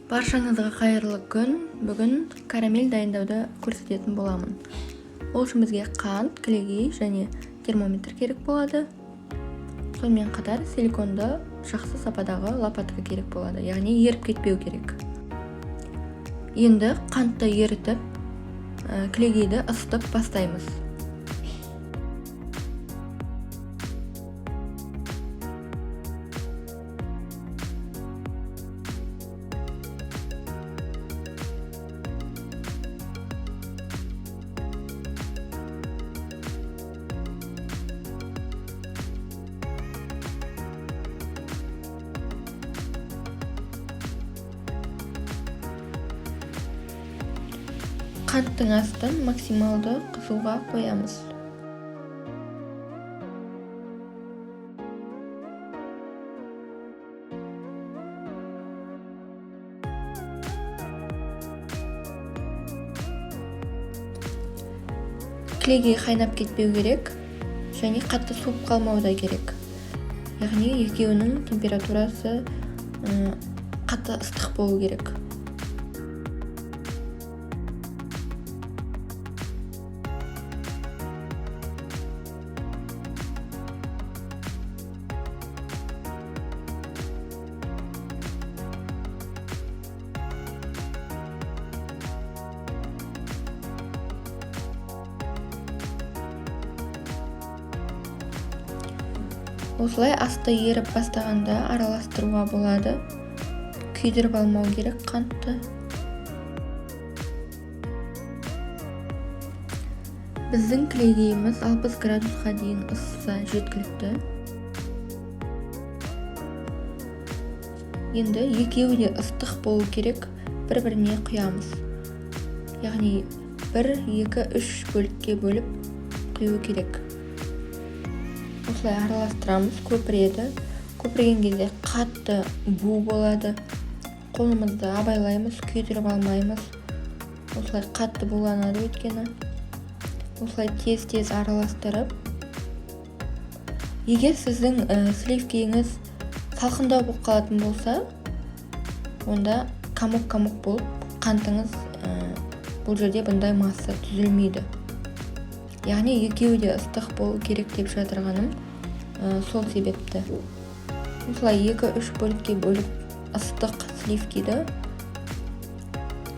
Баршаңызға қайырлы күн. Бүгін карамель дайындауды көрсететін боламын. Ол үшін бізге қант, кілегей және термометр керек болады. Сонымен қатар силиконды жақсы сападағы лопатка керек болады, яғни еріп кетпеу керек. Енді қантты ерітіп, кілегейді ысытып бастаймыз. Қанттың астын максималды қызуға қоямыз. Кілегей қайнап кетпеу керек және қатты суып қалмау да керек. Яғни екеуінің температурасы қатты ыстық болу керек. Осылай асты еріп бастағанда араластыруға болады. Күйдіріп алмау керек қантты. Біздің кілегейіміз 60 градусқа дейін ысыса жеткілікті. Енді екеуі де ыстық болу керек, бір-біріне құямыз. Яғни 1, 2, 3 бөлікке бөліп құю керек. Осылай араластырамыз, көпіреді. Көпірген кезде қатты бу болады. Қолымызды абайлаймыз, күйдіріп алмаймыз. Осылай қатты буланады өйткені. Осылай тез-тез араластырып. Егер сіздің сливкиіңіз салқындау болып қалатын болса, онда комок-комок болып қантыңыз бұл жерде бұндай масса түзілмейді. Яғни екеуі де ыстық болу керек деп жатырғаным сол себепті. Осылай 2-3 бөлікке бөліп ыстық сливкиді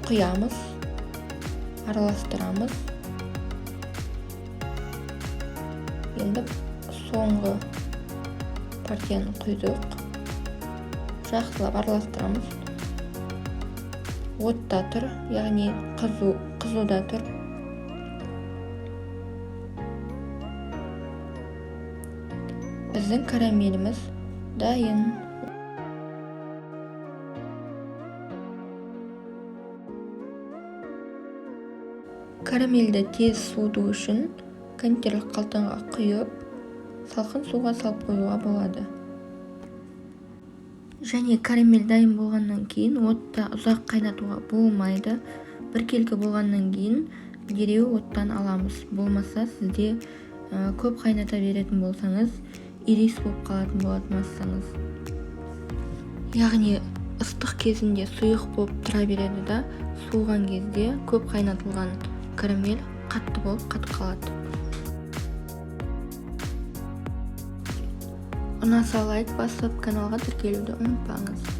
құямыз, араластырамыз. Енді соңғы партияны құйдық. Жақсылап араластырамыз. Отта тұр, яғни қызуда тұр. Біздің карамеліміз дайын. Карамельді тез суыту үшін контейнерлік қалтаға құйып, салқын суға салып қоюға болады. Және карамель дайын болғаннан кейін отта ұзақ қайнатуға болмайды. Біркелкі болғаннан кейін дереу оттан аламыз. Болмаса сізде көп қайната беретін болсаңыз, ирис болып қалатын болады массаңыз. Яғни ыстық кезінде сұйық болып тұра береді да, суыған кезде көп қайнатылған карамель қатты болып қатып қалады. Ұнаса лайк басып, каналға тіркелуді ұмытпаңыз.